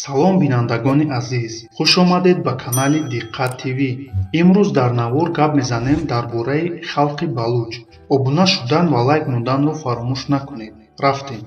Салом, бинандагони азиз, хуш омадед ба канали Диққат ТВ. Имрӯз дар навор гап мезанем дар бораи халқи балуҷ. Обуна шудан ва лайк монданро фаромӯш накунед. Рафтем.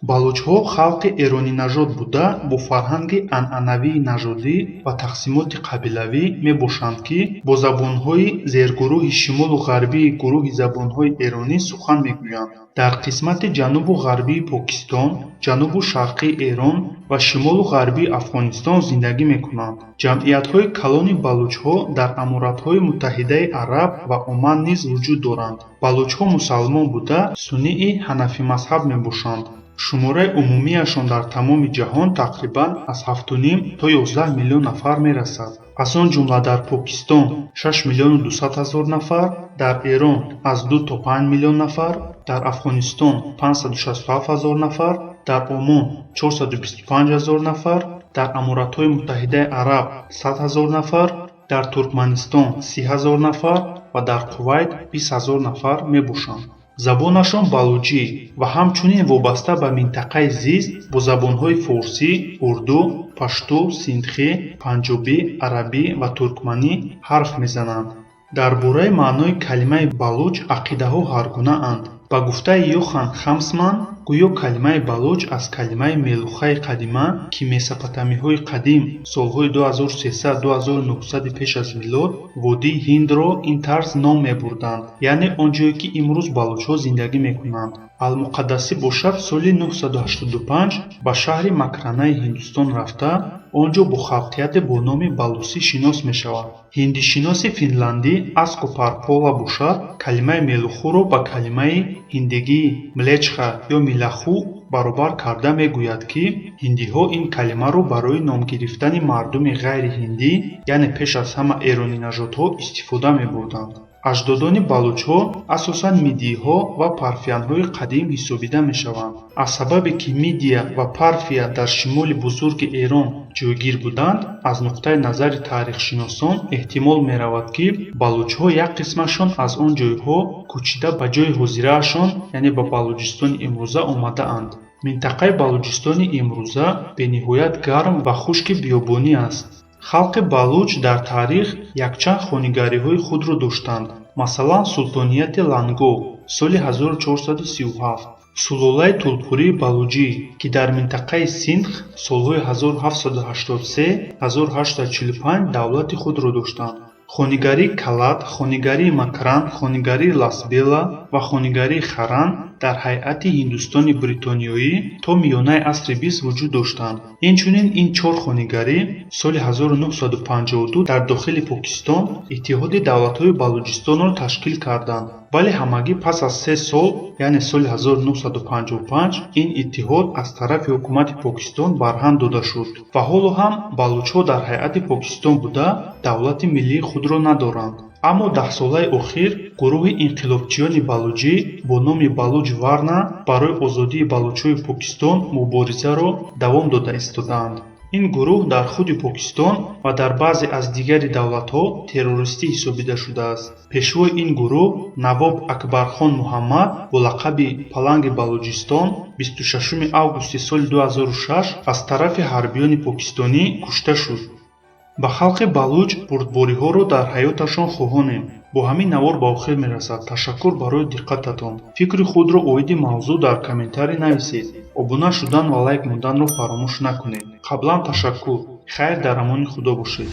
Балуҷҳо халқи эронинажод буда, бо фарҳанги анъанавии нажодӣ ва тақсимоти қабилавӣ мебошанд, ки бо забонҳои зергурӯҳи шимолу ғарбии гурӯҳи забонҳои эронӣ сухан мегӯянд. Дар қисмати ҷанубу ғарбии Покистон, ҷанубу шарқии Эрон ва шимолу ғарбии Афғонистон зиндагӣ мекунанд. Ҷамъиятҳои калони балуҷҳо дар Аморатҳои Муттаҳидаи Араб ва Оман низ вуҷуд доранд. Балуҷҳо мусалмон буда, суннии ҳанафимазҳаб мебошанд. Шумораи умумиашон дар тамоми ҷаҳон тақрибан аз 7,5 то 11 миллион нафар мерасад. Аз он ҷумла дар Покистон 6 миллиону 200 ҳазор нафар, дар Эрон аз 2 то 5 миллион нафар, дар Афғонистон 567 ҳазор нафар, дар Омон 425 ҳазор нафар, дар Аморатҳои Муттаҳидаи Араб 100 ҳазор нафар, дар Туркманистон 30 ҳазор нафар ва дар Кувайт 20 ҳазор нафар мебошанд. Забонашон балуҷӣ ва ҳамчунин вобаста ба минтақаи зист бо забонҳои форсӣ, урду, пашту, синдхӣ, панҷобӣ, арабӣ ва туркманӣ ҳарф мезананд. Дар бораи маънои калимаи балуҷ ақидаҳо ҳаргунаанд. Ба гуфтаи Йохан Хамсман, гӯё калимаи балуҷ аз калимаи мелухаи қадима, ки месопотамиҳои қадим солҳои 2300-2900 пеш аз милод водии Ҳиндро ин тарз ном мебурданд, яъне он ҷое, ки имрӯз балуҷҳо зиндагӣ мекунанд. Алмуқаддасӣ бошад, соли 985 ба шаҳри Макранаи Ҳиндустон рафта, он ҷо бо халқияте бо номи балусӣ шинос мешавад. Ҳиндишиноси финландӣ Аско Парпола бошад, калимаи мелухуро ба калимаи ҳиндигии млечха ё милаху баробар карда мегӯяд, ки ҳиндиҳо ин калимаро барои номгирифтани мардуми ғайриҳиндӣ, яъне пеш аз ҳама эронинажодҳо, истифода мебурданд. Аҷдодони балуҷҳо асосан мидиҳо ва парфиянҳои қадим ҳисобида мешаванд. Аз сабабе ки Мидия ва Парфия дар шимоли бузурги Эрон ҷойгир буданд, аз нуқтаи назари таърихшиносон эҳтимол меравад, ки балуҷҳо як қисмашон аз он ҷойҳо кӯчида ба ҷойи ҳозираашон, яъне ба Балуҷистони имрӯза омадаанд. Минтақаи Балуҷистони имрӯза бениҳоят гарм ва хушки биёбонӣ аст. Халқи балуҷ дар таърих якчанд хонигариҳои худро доштанд, масалан, султонияти Ланго соли 1437, сулолаи Тулпурии балуҷӣ, ки дар минтақаи Синдх солҳои 1783-1845 давлати худро доштанд, хонигарии Калат, хонигарии Макран, хонигарии Ласбела ва хонигарии Харан дар ҳайати Ҳиндустони Бритониёӣ то миёнаи асри бист вуҷуд доштанд. Инчунин ин чор хонигарӣ соли 1952 дар дохили Покистон Иттиҳоди давлатҳои Балуҷистонро ташкил карданд, вале ҳамагӣ пас аз 3 сол, яъне соли 1955, ин иттиҳод аз тарафи ҳукумати Покистон барҳам дода шуд ва ҳоло ҳам балуҷҳо дар ҳайати Покистон буда, давлати миллии худро надоранд. Аммо даҳсолаи охир гурӯҳи инқилобчиёни балуҷӣ бо номи Балуҷ Варна барои озодии балуҷҳои Покистон муборизаро давом дода истодаанд. Ин гурӯҳ дар худи Покистон ва дар баъзе аз дигари давлатҳо террористӣ ҳисобида шудааст. Пешвои ин гурӯҳ Навоб Акбархон Муҳаммад бо лақаби Паланги Балуҷистон 26 августи соли 2006 аз тарафи ҳарбиёни покистонӣ кушта шуд. Ба халқи балуҷ бурдбориҳоро дар ҳаёташон хоҳонем. Бо ҳамин навор ба охир мерасад. Ташаккур барои диққататон. Фикри худро оиди мавзӯъ дар комментарий нависед. Обуна шудан ва лайк монданро фаромӯш накунед. Қаблан ташаккур. Хайр, дар амони Худо бошед.